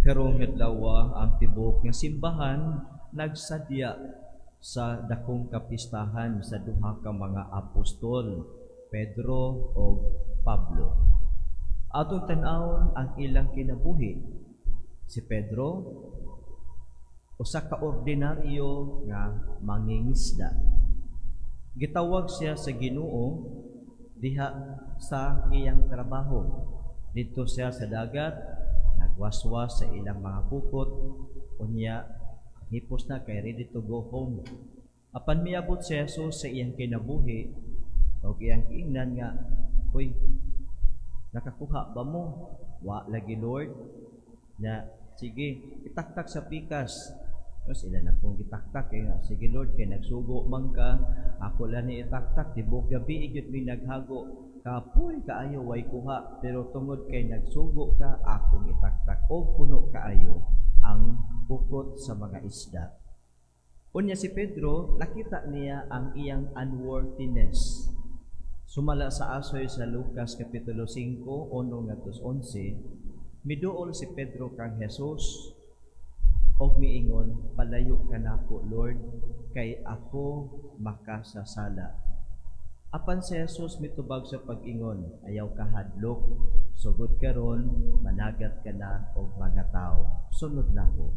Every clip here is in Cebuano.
Karong adlaw, ang tibuok nga simbahan nagsadya sa dakong kapistahan sa duha ka mga apostol, Pedro ug Pablo. Atong tan-awon ang ilang kinabuhi. Si Pedro, usa ka ordinaryo nga mangingisda. Gitawag siya sa Ginoo diha sa iyang trabaho. Didto siya sa dagat, nagwaswas sa ilang mga pukot, unya hipos na kay ready to go home. Apan miabot si Jesus sa iyang kinabuhi og iyang giingnan nga, "Uy, nakakuha ba mo?" "Wa lagi, Lord." Na, "Sige, itaktak sa pikas." Tapos ila na pong gitaktak eh. "Sige, Lord, kay nagsugo man ka, ako lang ni itaktak, tibok gabi gyud mi naghago. Kapoy kaayo, way kuha, pero tungod kay nagsugo ka, akong itaktak." Og puno kaayo ang pukot sa mga isda. Unya si Pedro, nakita niya ang iyang unworthiness. Sumala sa asoy sa Lucas Kapitulo 5, 1 ngadto 11, miduol si Pedro kang Jesus og miingon, "Palayo ka nako, Lord, kay ako makasasala." Apan si Jesus mitubag sa pag-ingon, "Ayaw ka hadlok, sugod karon managat ka na og mga tao. Sunod nako."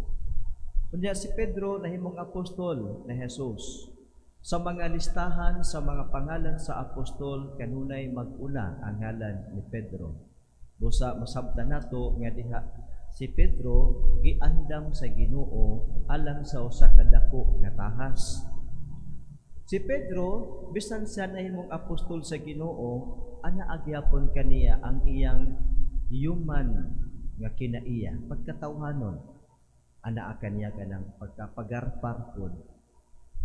Unya si Pedro nahimong apostol ni Jesus. Sa mga listahan sa mga pangalan sa apostol, kanunay mag-una ang ngalan ni Pedro. Busa masabtan nato nga diha si Pedro giandam sa Ginoo alang sa usa ka dako nga tahas. Si Pedro, bisan siya nahimong apostol sa Ginoo, ana gyapon kaniya ang iyang human nga kinaiya, pagkatawhanon. Ana kaniya kanang pagkapagarpar pod.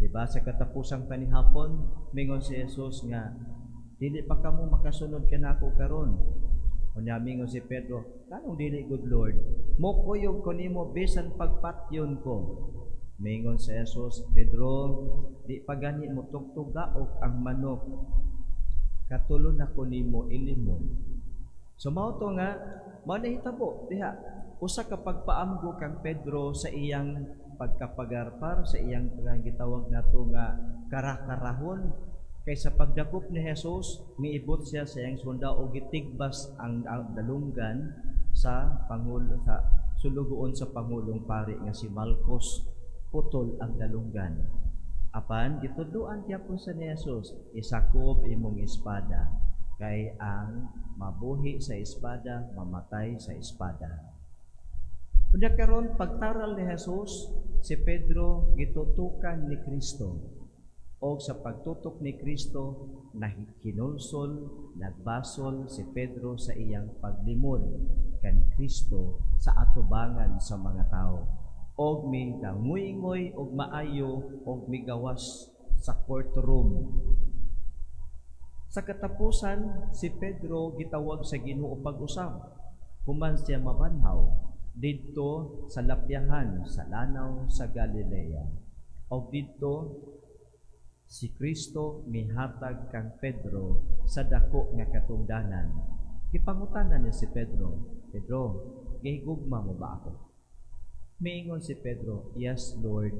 Diba sa katapusang panihapon, mingon si Jesus nga, "Dili pa kamo makasunod kanako karon?" Unya mingon si Pedro, "Kanong dili gud, Lord? Mokuyog ko nimo bisan pagpatyon ko." Mingon si Jesus, "Pedro, di pa gani mo tugtugaok ang manok, katulo na ko nimo ilimon." So mao to nga mao nahitabo diha, usa ka pagpaamgo kang Pedro sa iyang pagkapagarpar, sa iyang gitawag nato nga karakarahon, kay sa pagdakop ni Jesus, miibot siya sa iyang sunda og gitigbas ang dalunggan sa pangulo, sa sulugoon sa pangulong pari nga si Malchus. Putol ang dalunggan. Apan gitudloan gyapon sa ni Jesus, "Isakob imong espada, kay ang mabuhi sa espada mamatay sa espada." Unya karon, pagtaral ni Jesus, si Pedro gitutukan ni Kristo. Og sa pagtutok ni Kristo, nahinulsol, nagbasol si Pedro sa iyang paglimod kan Kristo sa atubangan sa mga tao. Og mi danguyngoy og maayo og migawas sa courtroom. Sa katapusan, si Pedro gitawag sa Ginoo pag-usab. Human siya mabanhaw didto sa lapyahan sa lanaw sa Galilea. Og didto si Kristo mihatag kang Pedro sa dako nga katungdanan. Gipangutana niya si Pedro, "Pedro, gihigugma mo ba ako?" Miingon si Pedro, "Yes, Lord,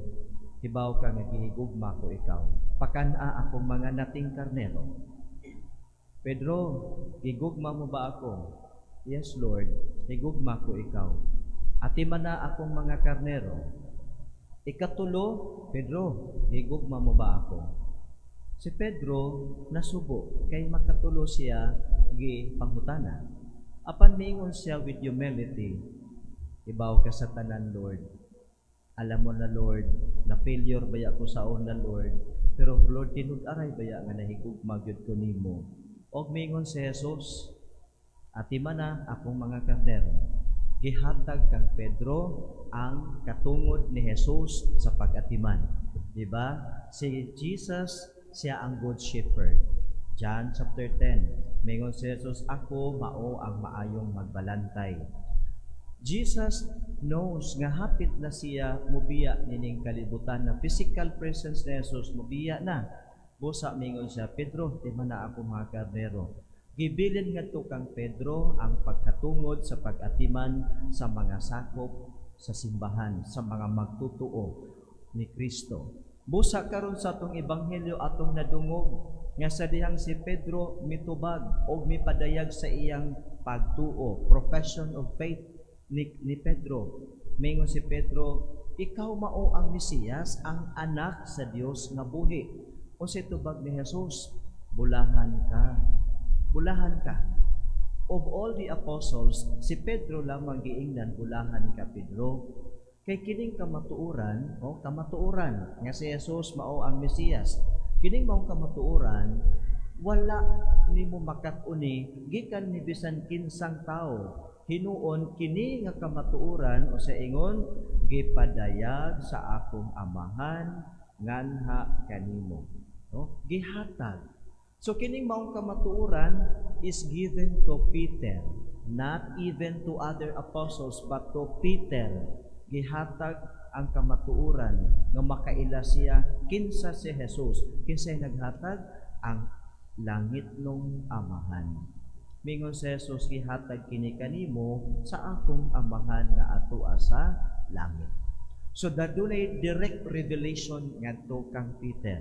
hibaw ka nga gihigugma ko ikaw." "Pakan-a akong mga nating karnero." "Pedro, gigugma mo ba ako?" "Yes, Lord, higugma ko ikaw." "Atimana akong mga karnero." Ikatulo, "Pedro, gigugma mo ba ako?" Si Pedro nasubo kay makatulo siya gi pangutana. Apan miingon siya with humility, "Ibaw ka sa tanan, Lord. Alam mo na, Lord, na failure baya ko sa una, Lord. Pero Lord, tinud-aray baya nga nahigugma gyud ko nimo." Og miingon si Jesus, "Atimana akong mga karnero." Gihatag kang Pedro ang katungod ni Jesus sa pag-atiman. Di ba? Si Jesus, siya ang good shepherd. John chapter 10. Mingon si Jesus, "Ako mao ang maayong magbalantay." Jesus knows nga hapit na siya mubiya nining kalibutan, na physical presence ni Jesus, mubiya na. Busa mingon siya, "Pedro, atiman na ako mga karnero." Gibilin ngadto kang Pedro ang pagkatungod sa pag-atiman sa mga sakop sa simbahan, sa mga magtutuo ni Kristo. Busa karon sa atong ebanghelyo, atong nadungog nga sa dihang si Pedro mitubag og mipadayag sa iyang pagtuo, profession of faith ni Pedro. Mingon si Pedro, "Ikaw mao ang Mesiyas, ang anak sa Dios nga buhi." Unsay tubag ni Jesus? "Bulahan ka. Bulahan ka." Of all the apostles, si Pedro lamang giingnan, "Bulahan ka, Pedro." Kay kining kamatuoran, o kamatuoran nga si Jesus mao ang Mesiyas. Kining maong kamatuoran, wala nimo makat-oni gikan ni bisan kinsang tao. Hinuon kini nga kamatuoran o sa ingon gipadayag sa akong Amahan nganha kanimo. No? Gihatag. So kining maong kamatuoran is given to Peter, not even to other apostles but to Peter. Gihatag ang kamatuoran nga makaila siya kinsa si Jesus. Kinsay naghatag? Ang langitnong Amahan. Mingon si Jesus, "Gihatag kini kanimo sa akong Amahan nga atoa sa langit." So dadunay direct revelation ngadto kang Peter.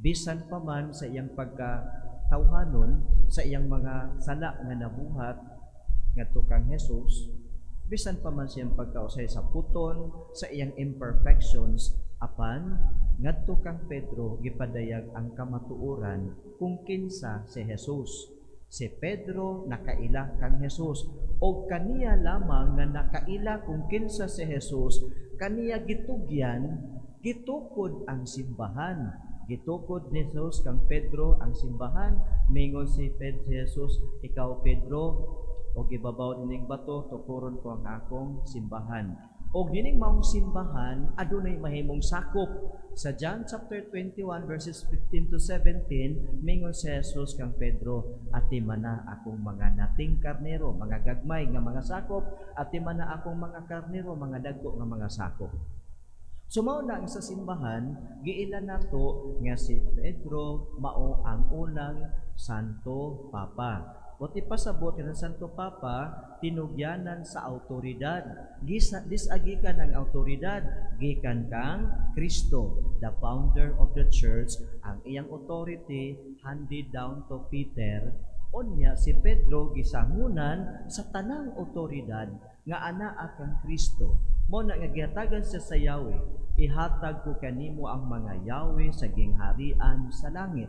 Bisan pa man sa iyang pagkatawhanon, sa iyang mga sala nga nabuhat ngadto kang Jesus, bisan pa man siyang pagkausay sa puton, sa iyang imperfections, apan ngadto kang Pedro gipadayag ang kamatuoran kung kinsa si Jesus. Si Pedro nakaila kang Jesus og kaniya lamang nga nakaila kung kinsa si Jesus, kaniya gitugyan, gitukod ang simbahan. Gitukod ni Jesus kang Pedro ang simbahan. Mingon si Pedro Jesus, "Ikaw Pedro, og ibabaw nining bato tukuron ko ang akong simbahan." Og nining maong simbahan adunay mahimong sakop. Sa John chapter 21 verses 15 to 17, mingon si Jesus kang Pedro, "Atimana akong mga nating karnero," mga gagmay nga mga sakop, "atimana akong mga karnero," mga dagko nga mga sakop. So mao na ang sa simbahan, giila nato nga si Pedro mao ang unang Santo Papa. Buot ipasabot nga ang Santo Papa tinugyanan sa autoridad. Gisa disagikan ang autoridad gikan kang Kristo, the founder of the church, ang iyang authority handed down to Peter. Unya si Pedro gisangunan sa tanang otoridad nga anaa kang Kristo. Mao na nga gihatagan siya sa yawe. "Ihatag ko kanimo ang mga yawe sa gingharian sa langit."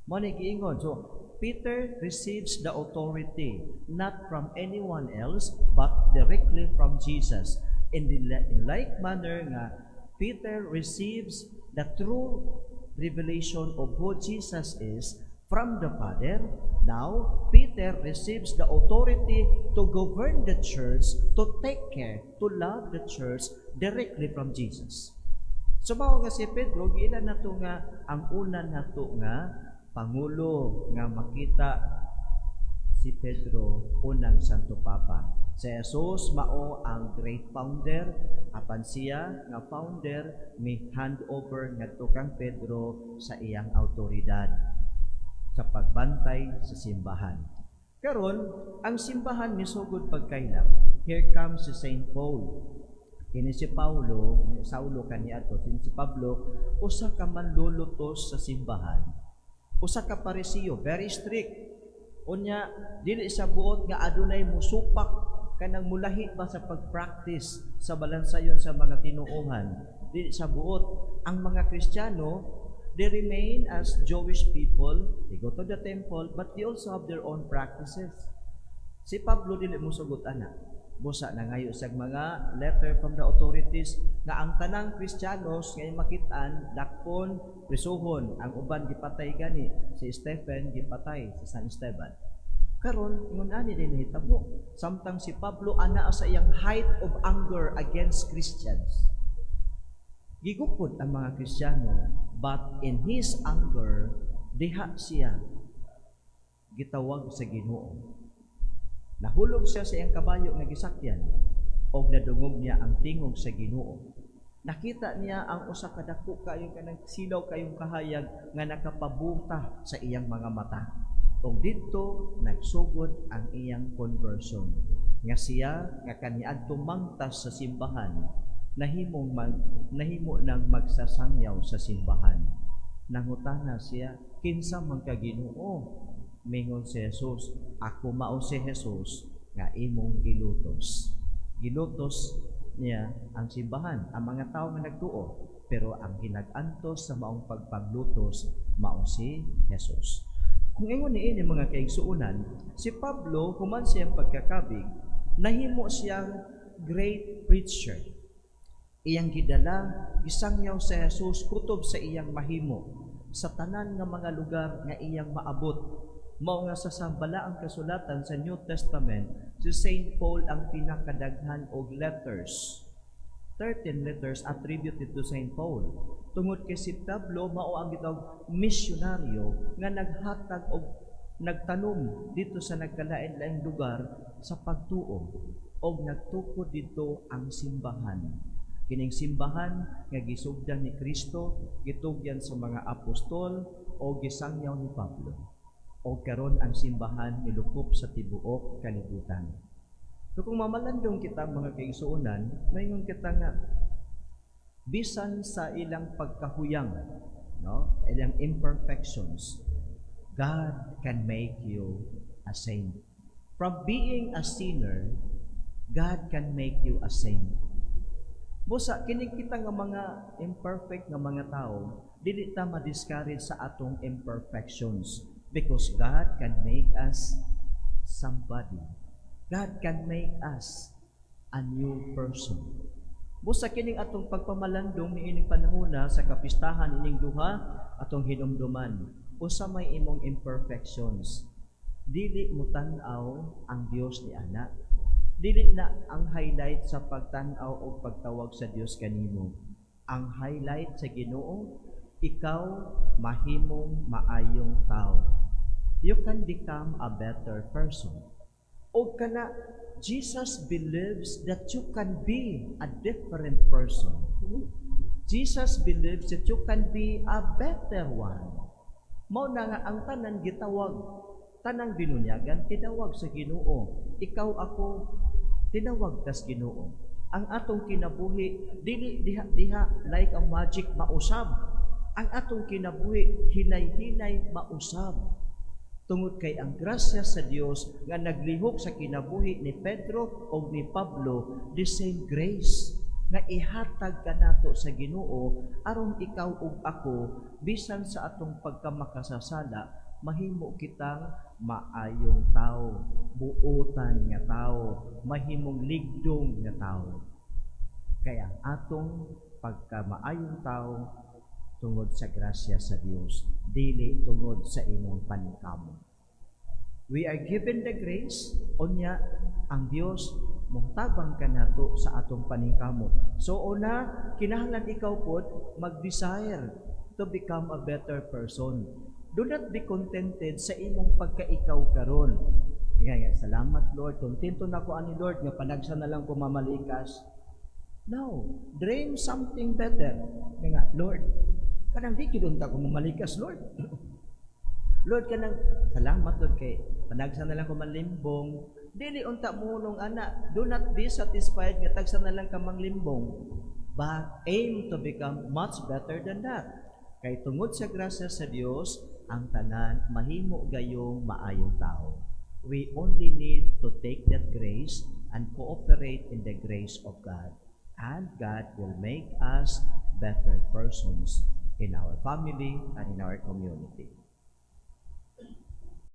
Mao na giingon. So Peter receives the authority not from anyone else but directly from Jesus. In like manner nga Peter receives the true revelation of who Jesus is from the Father, now Peter receives the authority to govern the church, to take care, to love the church directly from Jesus. So mao nga si Pedro giila nato nga ang una nato nga pangulo nga makita si Pedro, unang Santo Papa. Si Jesus mao ang great founder, apan siya nga founder mi hand over ngadto kang Pedro sa iyang autoridad sa pagbantay sa simbahan. Karon, ang simbahan misugod pagkaylap. Here comes si Saint Paul. Kini si Paulo, Saulo kaniadto, kini si Pablo, usa ka manlulutos sa simbahan. Usa ka Parisiyo, very strict. Unya, dili sa buot nga adunay musupak, kanang mulahi ba sa pag-practice sa balansayon sa mga tinuohan. Dili sa buot ang mga Kristiyano, they remain as Jewish people, they go to the temple, but they also have their own practices. Si Pablo dili mosugot ana. Busa na ngayo sa mga letter from the authorities nga ang tanang Kristiyanos nga makitaan, dakpon, prisuhon, ang uban gipatay gani. Si Stephen gipatay, si San Esteban. Karon ingon ani din nahitabo. Samtang si Pablo ana sa iyang height of anger against Christians. Gigukod ang mga Kristiyano, but in his anger, diha siya gitawag sa Ginoo. Nahulog siya sa iyang kabayo nga gisakyan og nadungog niya ang tingog sa Ginoo. Nakita niya ang usa ka dako kayo, kanang silaw kayong kahayag nga nakapabuta sa iyang mga mata. Ug didto nagsugod ang iyang conversion. Nga siya nga kaniadto mangtas sa simbahan, nahimo nang magsasangyaw sa simbahan. Nangutana siya, "Kinsa man ka, Ginoo?" Mingon si Jesus, "Ako mao si Jesus nga imong gilutos." Gilutos niya ang simbahan, ang mga tao nga nagtuo, pero ang ginag-antos sa maong pagpanglutos mao si Jesus. Kung ingon niini, mga kaigsuonan, si Pablo, human siyang pagkakabig, nahimo siyang great preacher. Iyang gidala, gisangyaw sa Jesus kutob sa iyang mahimo sa tanan nga mga lugar nga iyang maabot. Mao nga sa Balaang Kasulatan sa New Testament, si Saint Paul ang pinakadaghan og letters. 13 letters attributed to Saint Paul. Tungod kay si Pablo mao ang gitawag misyonaryo nga naghatag og nagtanom dito sa nagkalain-laing lugar sa pagtuo og nagtukod dito ang simbahan. Kining simbahan nga gisugdan ni Kristo, gitugyan sa mga apostol o gisangyaw ni Pablo. O karon ang simbahan milukop sa tibuok kalibutan. So kung mamalandong kita, mga kaigsuonan, maingon kita nga bisan sa ilang pagkahuyang, no, ilang imperfections, God can make you a saint. From being a sinner, God can make you a saint. Busa kini kita nga mga imperfect nga mga tao, dili ta ma-discourage sa atong imperfections because God can make us somebody. God can make us a new person. Busa kining atong pagpamalandong niining panahona sa kapistahan ining duha, atong hinumduman unsa may imong imperfections. Dili mo tan-aw ang Dios ni ana. Dili na ang highlight sa pagtan-aw o pagtawag sa Dios kanimo. Ang highlight sa Ginoo, ikaw mahimong maayong tao. You can become a better person. O kana, Jesus believes that you can be a different person. Jesus believes that you can be a better one. Mao na nga ang tanan gitawag, tanang binunyagan tinawag sa Ginoo. Ikaw, ako, tinawag tas Ginoo. Ang atong kinabuhi dili diha diha like a magic mausab. Ang atong kinabuhi hinay-hinay mausab. Tungod kay ang grasya sa Dios nga naglihok sa kinabuhi ni Pedro o ni Pablo, the same grace nga ihatag kanato sa Ginoo aron ikaw ug ako, bisan sa atong pagkamakasasala, mahimo kitang maayong tao, buotan nga tao, mahimong ligdong nga tao. Kaya ang atong pagkamaayong tao tungod sa grasya sa Dios, dili tungod sa imong paningkamot. We are given the grace, unya ang Dios motabang kanato sa atong paningkamot. So una, kinahanglan ikaw pod mag-desire to become a better person. Do not be contented sa imong pagkaikaw karon. Nga nga, "Salamat, Lord, kontento na ko ani, Lord, nga panagsa na lang ko mamalikas." No, dream something better. Nga nga, "Lord, kanang di gyud unta ko mamalikas, Lord. Lord, kanang salamat, Lord, kay panagsa na lang ko manlimbong." Dili unta mulong ana. Do not be satisfied nga tagsa na lang ka manglimbong. But aim to become much better than that. Kay tungod sa grasya sa Dios, ang tanan mahimo gayong maayong tao. We only need to take that grace and cooperate in the grace of God. And God will make us better persons in our family and in our community.